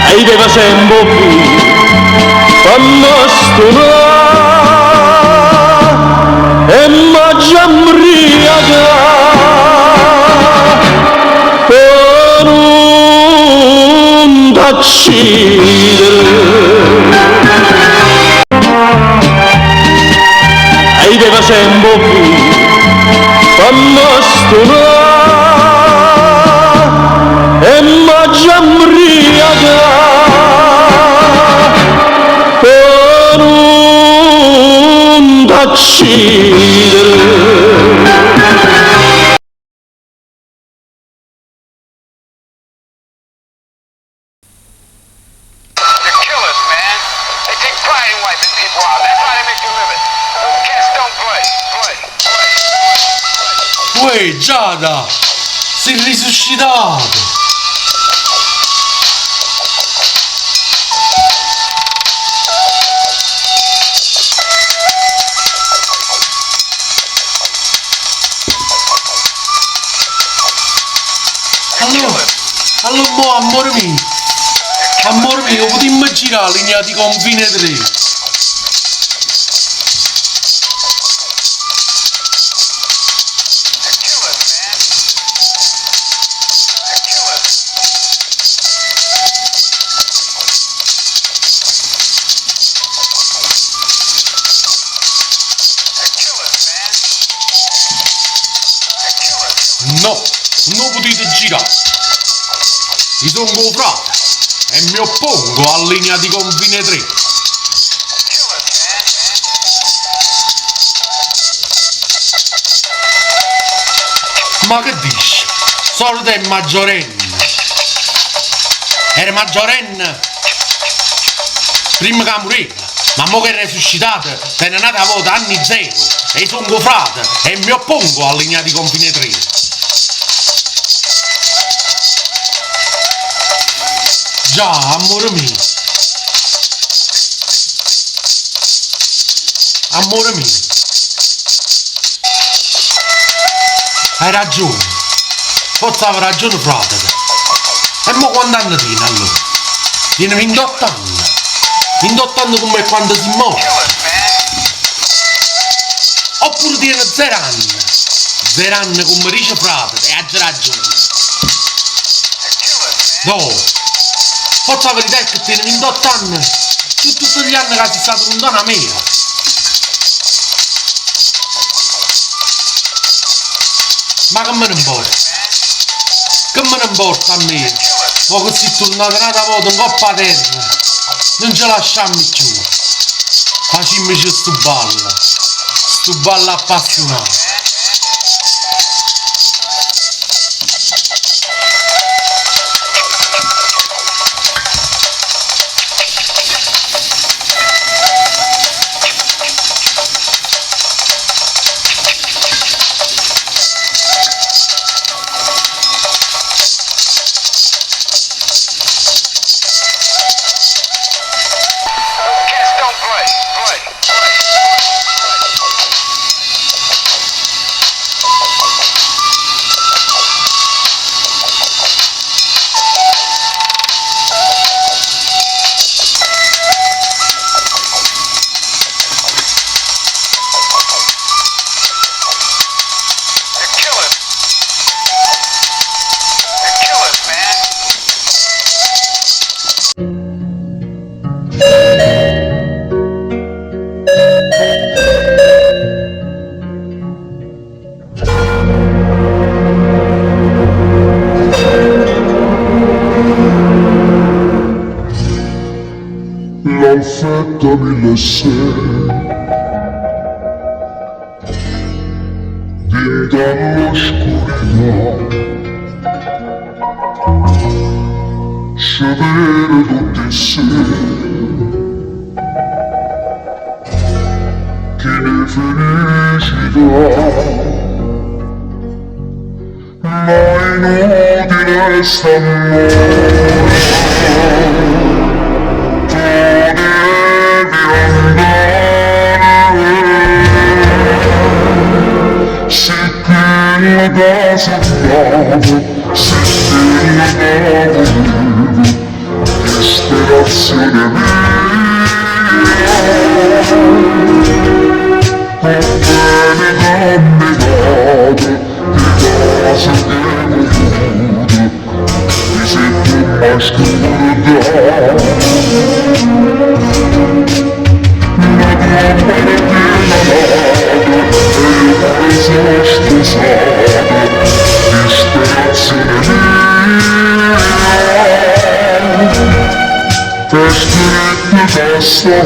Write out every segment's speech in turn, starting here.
E i' bevo sempe 'o vino pe' me stunà e m'aggia 'mbriacà pe' nun t'accidere. E i' bevo sempe 'o vino pe' me stunà e m'aggia 'mbriacà pe' nun t'accidere. They're killers, man. They take pride in wiping people out. That's how they make their living. Those cats don't play. Play. Play. Uè, Giada! Si risuscitato! Allora, allora mo, amore mio, amore mio, potimmo girare 'a linea di confine 3. They're killers, man. They're killers. They're killers, man. They're killers. No, non potete girare. Io sono 'o frate e mi oppongo alla linea di confine 3. Killers, man. Ma che dici? Soreta è maggiorenne. Era maggiorenne prima che moriva, ma mo che è resuscitata, tene n'ata vota anni zero. E io sono frate e mi oppongo alla linea di confine 3. Già, amore mio. Amore mio. Hai ragione. Forse aveva ragione frate. E mo quanti anni tieni allora? Tieni 28 anni. 28 anni come quando si morto. Killers, man. Oppure tieni 0 anni. 0 anni come dice frate, e ha ragione. They're killers, man. No. Forse la verità è che tieni 28 anni. Su tutti gli anni che sei stato lontano da me. Ma che me ne importa? Che me ne importa a me? Ma che sei tornato un'altra volta in coppa terra. Non ce lasciamo più. Facciamoci sto ballo. Sto ballo appassionato. Those cats don't play. Play. Play. They're killers. They're killers, man. L'Alfetta 1006 Dint' all'oscurità Ce vede tutti e sere Chi ne felicità Ma inutile st'amore Tu devi andare Se quella casa sognavo Se Chella ca vulevo, disperazione mia. 'O bbene ca m'hê dato, 'e vase ch'hê vuluto, chi s' 'e pò maje scurdà. Ma tu appartiene a n'ato e io pure so' sposato, disperazione mia. È scritto ca st'ammore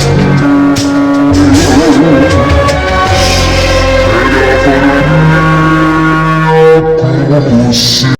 era fernì accussì.